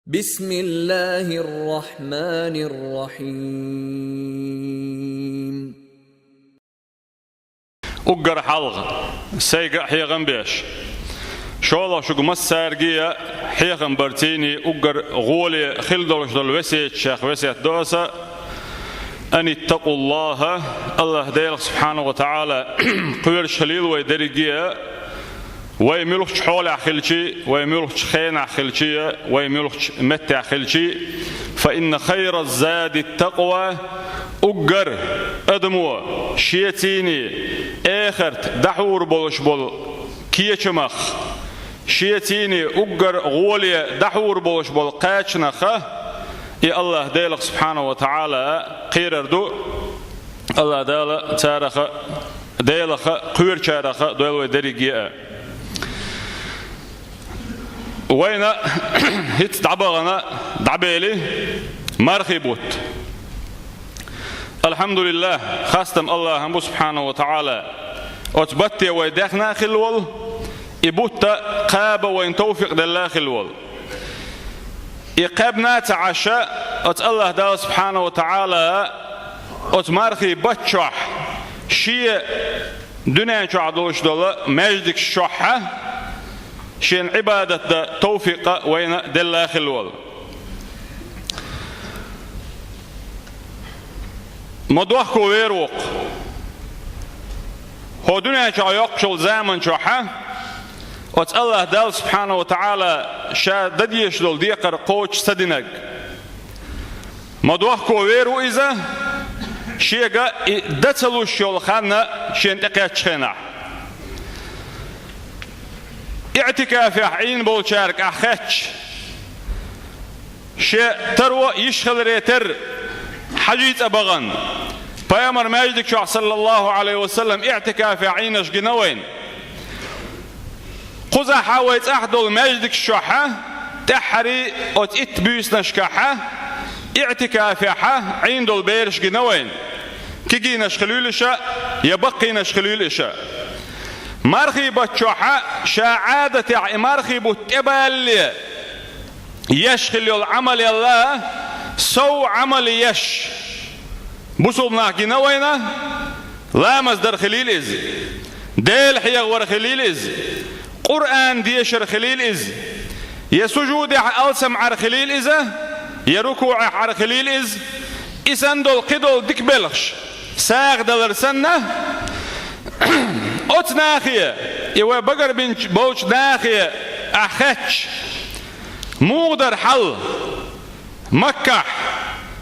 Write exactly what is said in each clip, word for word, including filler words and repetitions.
بسم الله الرحمن الرحيم. Уггар хьалха, сайга а хьехам беш, шолгӀа шуга массаьрга а хьехам барций, уггар гӀоле хила долуш долу весеташех весет до аса: أن اتقوا الله, АллахӀ Делах субхьанаху ва таӀала кхоьруш хилийла вай дерриге а, вай муьлххачу хьолехь хилчий, вай муьлххачу хенахь хилчий, вай муьлххачу меттехь хилчий. فإن خير الزاد التقوى, уггар адамо шеца а эхарта дӀахьур болуш болу кечамах, шеца а уггар гӀоле дӀахьур болуш болу кхачанах а, и АллахӀ Делах субхьанаху ва таӀала кхерар ду. АллахӀ Дала царах а, Делах а кхоьручарах а дойла вай дерриге а. Вайна хӀинца дӀабахана, дӀабели мархий бутт. АлхьамдулиллахӀ, хастам АллахӀан бу субхьанаху ва таӀала, оцу батте вай даьхна а хилла волу, и бутт а кхаба вайна товфикъ делла а хилла волу. И кхаьбна а ца Ӏаш, оцу АллахӀ Дала субхьанаху ва таӀала оцу мархий батта чохь, шен дуьнен чохь долуш долу маьждигаш чохь а шена Ӏибадат дан товфикъ а вайна делла а хилла волу. Ма дохко вер ву-кх. ХӀокху дуьнен чохь йоккхуш йолу заман чохь а оцу АллахӀ Далла субхьанаху ва таӀала ша дан дезаш долу декхар кхочуш ца динарг. Ма дохко вер ву иза, шега и дан ца луш йолу хан шена тӀекхаьччу хенахь. ИӀтикафехь Ӏийна болчаьрга ахь хаьттича, шен таро йиш хиларе терра, хьажий цӀа бахана, Пайхамар маьждиг чохь, саллаллаху Ӏалайхи ва саллам, иӀтикафехь Ӏийнарш гина вайна. Кхузахь а вай цӀахь долу маьждигаш чохь а, тӀаьххьарий оцу итт буьйсанашкахь а, иӀтикафехь а Ӏийна долу бераш гина вайна, кегийнаш хилийла иша я баккхийнаш хилийла иша. Мархий батта чохь а ша Ӏадатехь и мархий бутт тӀебалале еш хилла йолу Ӏамал ялла, сов Ӏамал еш бусулба нах гина вайна, ламаз дар хилийла иза, Дела хьехавар хилийла иза, Къуръан дешар хилийла иза, я сужудехь алсам Ӏар хилийла иза, я рукуӀехь Ӏар хилийла иза, и санна долу кхидолу дика белхаш, сагӀа далар санна, оцу нахе, и вай багарбинчу болчу нахе ахь хаьттича, муха дара хьал Маккахь,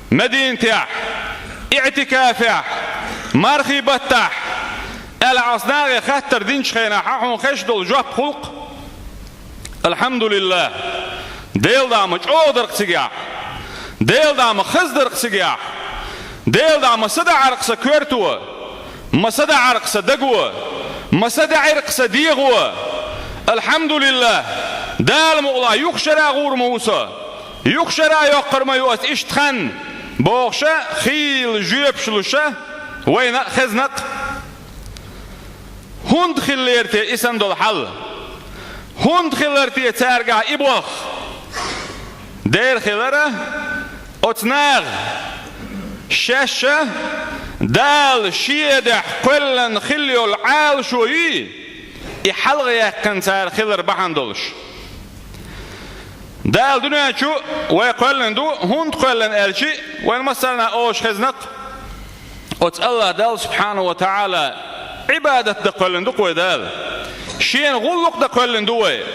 Мединатехь, иӀтикафехь, мархий баттахь, аьлла, оцу нахе хаттар динчу хенахь хьуна хезаш долу жоп хул-кх: «АлхьамдулиллахӀ, Делан дуьхьа ма чӀогӀа дара-кх цигахь, Делан дуьхьа ма хаза дара-кх цигахь, Делан дуьхьа ма са даӀара-кх сан коьрто, ма са даӀара-кх сан даго, ма са даӀира-кх сан дегӀо. АлхьамдулиллахӀ, Дала мукъ лахь, юха шера гӀур ма ву со, юха шера йоккхур ма ю ас иштта хан», — бохуш а, хийла жоьпаш луш а вайна а хезна-кх. ХӀунда хиллера те и санна долу хьал? ХӀунда хилара те цаьргахь и болх? Дера хилара оцу наха шаьш а Дала шен дехьа кхоьллина хилла йолу Ӏалашо юй, и хьалха яьккхина цара хилар бахьана долуш. Дала дуьнен чу вай кхоьллина ду, хӀунда кхоьллина аьлча, вайн массарна а олуш хезна-кх. Оцу АллахӀ Далла субхьанаху ва таӀала Ӏибадат дан кхоьллина ду-кх вай Дала. Шена гӀуллакх дан кхоьллина ду вай.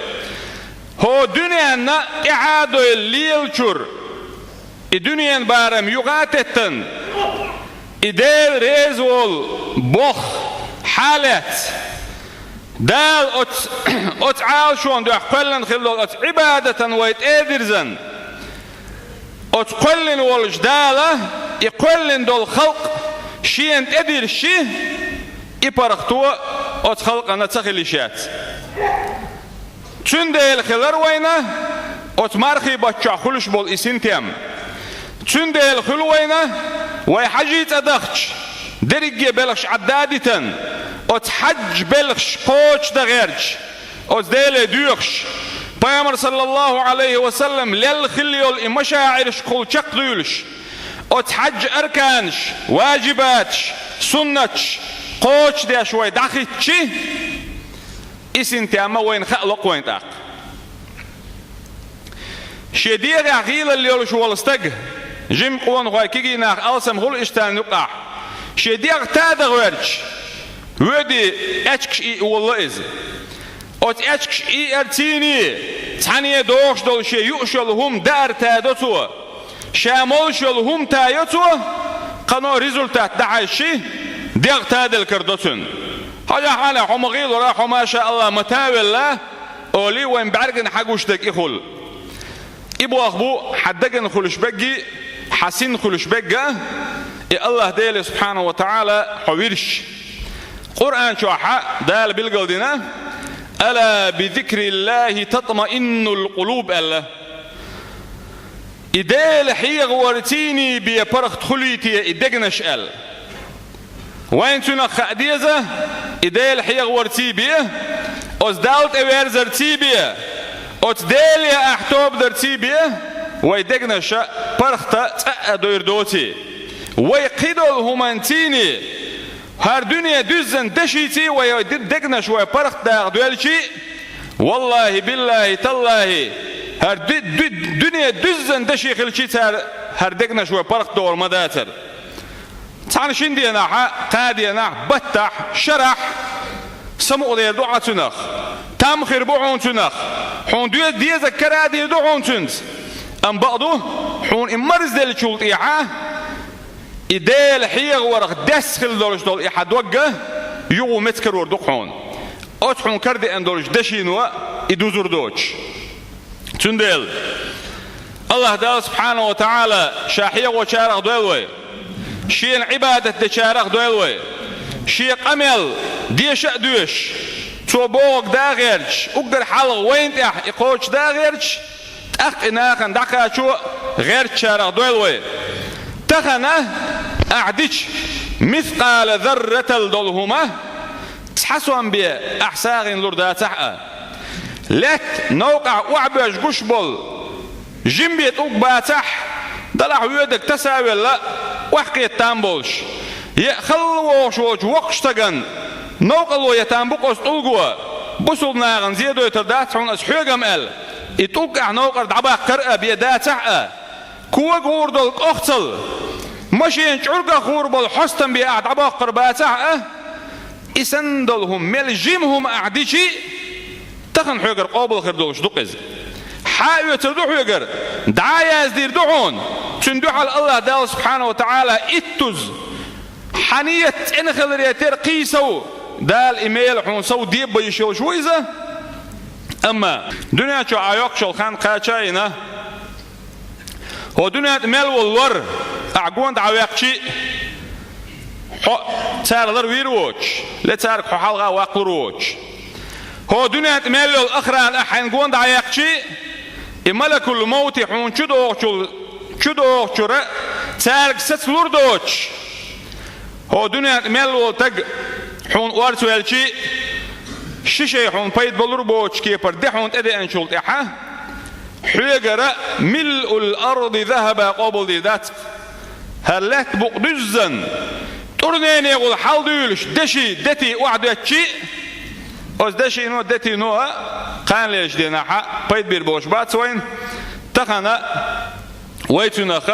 ХӀокху дуьненна тӀаьхьа а дойла лелачуьра, и дуьненан барам юха а теттина, и Дела реза волу болх хьалаьцна, Дала оцу, оцу Ӏалашонна дуьхьа кхоьллина хилла долу оцу Ӏибадатана вай тӀе а дирзина, оцу кхоьллина волчу Дала и кхоьллина долу халкъ шена тӀедирзича, и паргӀато оцу халкъана ца хила йиш яц. Цундела хилар вайна оцу мархий баттахь хуьлуш болу и синтем. Цундела хуьлу вайна, вай хьажий цӀа дахча, дерриге белхаш Ӏадда а дитина, оцу хьаьжа белхаш кхочушдан гӀерташ, оцу Деле доьхуш, Пайхамар, саллаллаху Ӏалайхи ва саллам, лелла хилла йолу и машаӀиршкахула чекхдуьйлуш, оцу хьаьжа арканаш, важибаташ, суннаташ кхочушдеш вай дӀахӀиттичи, и синтем а вайна хаа ло-кх вайна тӀаккха. Шен дегӀехь гӀийлалла йолуш волу стаг, жима къонахой, кегий нах, алсам хуьлу иштта царна юкъахь, шен дегӀ тада гӀоьртича, воьдий, аьчкаш ийа волало иза. Оцу аьчкаш ийарцийний цхьаьна догӀуш долу шен юуш йолу хӀума даар тадо цо, ша молуш йолу хӀума тайо цо, кхано результат дӀахьаьжчи, дегӀ таделла карадо цуьнан. Хьажахь хьуна, хьо ма гӀийлора, хьо, маша Аллах, ма тавелла, олий вайн бӀаьргана хьагуш дерг и хуьлу. И боху бу хьан дагана хуьлуш берг, хьан син хуьлуш берг, и Аллах Дела субхьанаху ва таӀала хьо вирш. Къуръан чохь Дала билгалдина: «Ала би зикриллахи татмаиннул къулуб», аьлла. И Дела хьехаварцийний бен паргӀат хуьлий те и дегнаш аьлла. Вайн цуьнах хаа деза, и Дела хьехаварций бен, оцу Далла тӀеверзарций бен, оцу Деле ахь тоба дарций бен, вай дегнаша паргӀата цӀа а дойр доций. Вай кхидолу хӀуманцийний, хӀара дуьне дуьззина дешийций вай, вай ди-, дегнаш вай паргӀат дагӀа доьлчий, валлахи, биллахи, таллахи, хӀара ди-, ди-, дуьне дуьззина деший хилчий цара, хӀара дегнаш вай паргӀат догӀур ма дацара. Цхьана шина денахь, кхаа денахь, баттахь, шарахь самукъадер ду хьан цуьнах, там хир бу хьуна цуьнах, хьуна де-, дезарг кара а дийр ду хьуна цуьнца. Амма бакъду, хьуна и марзделлачул тӀехьа, и Дела хьехаварх дес хилла долуш долу и хьан дог а юха меца карор ду-кх хьуна, оцу хьуна карадеана долчу дешино и дузур доцуш. Цундела Аллах Дала субхьанаху ва таӀала Ша хьехочарах дойла вай, Шена Ӏибадат дечарах дойла вай, Шен къамел деша а доьшуш, Цо бохург да а гӀерташ, уггар хьалха вайна тӀехь и кхочуш да а гӀерташ, тӀаккха и нахана дӀакхачо гӀертачарах дойла вай. Тахана ахь дича мискъала зарратал долу хӀума, цхьа сом бен ахь сагӀина лур дацахь а, лаьтта новкъахь охьабоьжна гуш болу жима бен тӀулг бацахь, далахь воьдург таса а велла, охьакхета там болуш, е халла вогӀуш волчу воккхачу стагана новкъарло я там бу-кх оцу тӀулго, бусулба нахана зе дойтур дац хьуна аса хьоьга-м аьлла, и тӀулг ахь новкъара дӀабаккхар а бен дацахь а, кога гӀур долу кӀохцал, машенан чӀургах гӀур болу хьостам бен ахь дӀабоккхур бацахь а, и санна долу хӀума, мел жима хӀума ахь дичи, тахана хьоьгара къобал хир долуш ду-кх иза. Хьа а оьцур ду хьоьгара, дӀа а яздийр ду хьуна, цуьнан дуьхьал Аллах Дала субхьанаху ва таӀала иттуза, хьан ният цӀена хиларе терра кхий сов, Дала и мела хьуна сов дебан йиш йолуш ву иза. Амма дуьнен чу Ӏа йоккхуш йолу хан кхача а йина, хӀо дуьнен тӀе мел волу лор ахь гонда Ӏа ваьккхичи, хьо цара ларвийр воцуш, ле цаьрга хьо хьалха ваккхалур воцуш. ХӀо дуьнен тӀе мел йолу ахран ахь хьайна гонда Ӏа яьккхичи, и малакул-мовти хьуна чу догӀучул-, чу догӀучура цаьрга сацалур доцуш. ХӀо дуьнен тӀе мел волу таг хьуна орца велчи, ши шай хьуна пайда балур боцуш кепара де хьуна тӀедеанчул тӀаьхьа, хьоьгара милъул арди захаба къобалдийр дац-кх. ХӀара лаьтта букъ дуьззина, тӀурнене гӀула хьалдуьйлуш деши, дети охьадоьттичи, оцу дешино, детино а кханалерчу денахьа пайда бийр болуш бац вайна, тахана вай цуьнах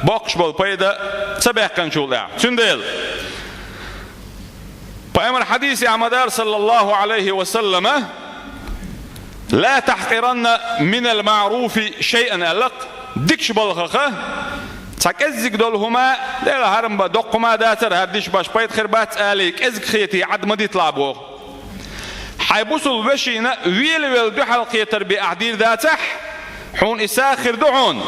боккхуш болу пайда ца баьккхинчул тӀаьхьа. Цундела Пайхамар хьадисехь ма-дарра, саллаллаху Ӏалайхи ва саллама: «Ла тахькъиранна минал маъруфи шайъан», аьлла-кх, дикачу балхах цхьа кӀеззиг долу хӀума, дела хӀара-м бан доккха хӀума дацара, хӀара дича башха пайда хир бац алий, кӀезиг хетий, Ӏад ма диталахь боху. Хьайн бусулба вешина велавелла дуьхьалкхетар бен ахь дийр дацахь, хьуна и сагӀа хир ду хьуна.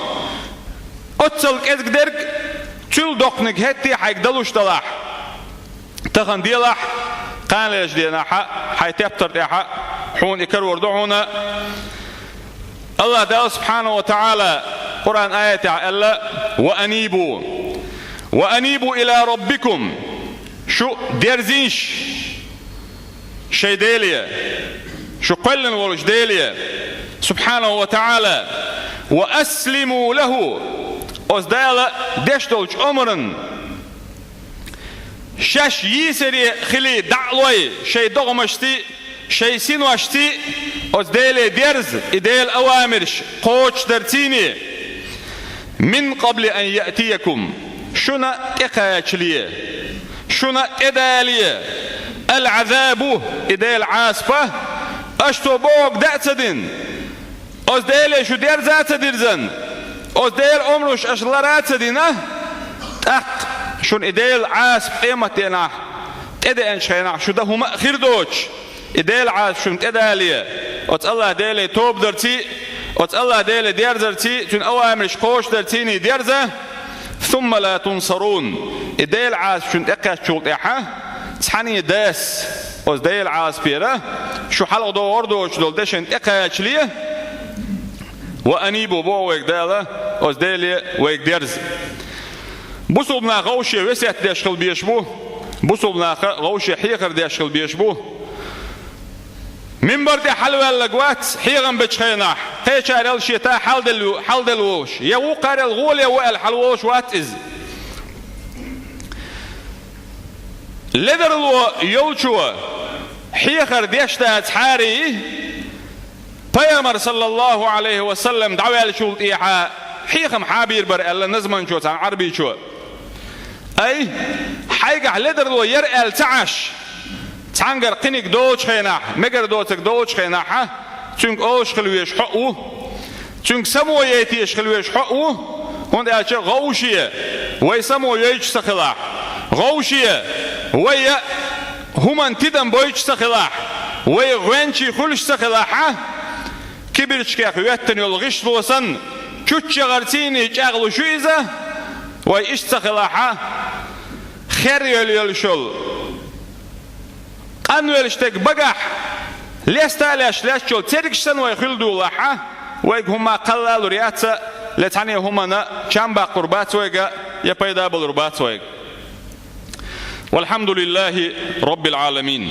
Оццал кӀезиг дерг, цул доккханиг хӀетте хьайга далуш далахь. Тахана делахь, кханалерчу денахьа, хьайн тептар тӀехьа хьуна и карор ду хьуна. Аллах Дала субхьанаху ва таӀала Къуръан аятехь аьлла: «Ва анибу, ва анибу иля раббикум». Шу дерзийша шайн Деле, шу кхоьллина волчу Деле, Субхьанаху ва ТаӀала: «Ва аслиму лаху». Оцу Дала деш долчу омранна шаьш йийсаре хилий дӀа а лой, шайн догӀмашций, шайн синошций, оцу Деле дерза, и Делан авамарш кхочушдарцийний. «Мин къабли ан яътиякум», шуна тӀекхачале, шуна тӀедале, «ал-Ӏазабу», и Делан Ӏазап, аша цо бохург даа а ца дина, оцу Деле шу дерза а ца дирзина, оцу Делан омраш аша лара а ца дина, тӀаккха шуна и Делан Ӏазап къематдийнахь, тӀедеанчу хенахь шу дан хӀума а хир доцуш, и Делан Ӏазап шуна тӀедале, оцу АллахӀ Деле тоба дарций, оцу АллахӀ Деле дерзарций, Цуьнан авамарш кхочушдарцийний дерза, «сумма ла тунсарун», и Делан Ӏазап шуна тӀекхаьччул тӀаьхьа, цхьаьнне дас оцу Делан Ӏазапера шу хьалха догӀур доцуш долу дешан тӀекхачале, «ва анибу», боху вайга Дала, оцу Деле вайга дерза. Бусулба нах вовше весет деш хила безаш бу, бусулба наха вовше хьехар деш хила безаш бу. Минбар тӀе хьалаваьлларг вац хьехам бечу хенахь, кхечарел шен та хьалделла, хьалделла волуш, я вукхарел гӀоле ву аьлла хьалаволуш вац иза. Ледарло йолчо хьехар деш дацахьарий, Пайхамар, саллаллаху Ӏалайхи ва саллам, дӀаваьллачул тӀаьхьа хьехам хьан бийр бара аьлла назманчо цхьана Ӏарбичо. Ай, хьайгахь ледарло яра аьлла ца Ӏаш, цхьаьнгара кхиниг долчу хенахь, мегар доцург долчу хенахь, цуьнга олуш хила везаш хьо а ву, цуьнга само яйтеш хила везаш хьо а ву, хӀунда аьлча вовше вай само йойтуш ца хилахь, вовше вай я хӀуманна тидам бойтуш ца хилахь, вай гӀоьнчий хуьлуш ца хилахь, кибирчкех йоьттина йолу гӀишло санна, чуччагӀарцийний чӀагӀлуш ю иза, вай иштта ца хилахь, хер йолу йолуш йолу, къанвелла стеган багахь леста а леш лаьтташ йолу цергаш санна вай хуьлу дуьйлахь, вайга хӀумма кхалла а лур яц, ле цхьаьна хӀуманна чам баккхур бац вайга, я пайда балур бац вайга. Валхьамдулиллахи Роббил Ӏаламин.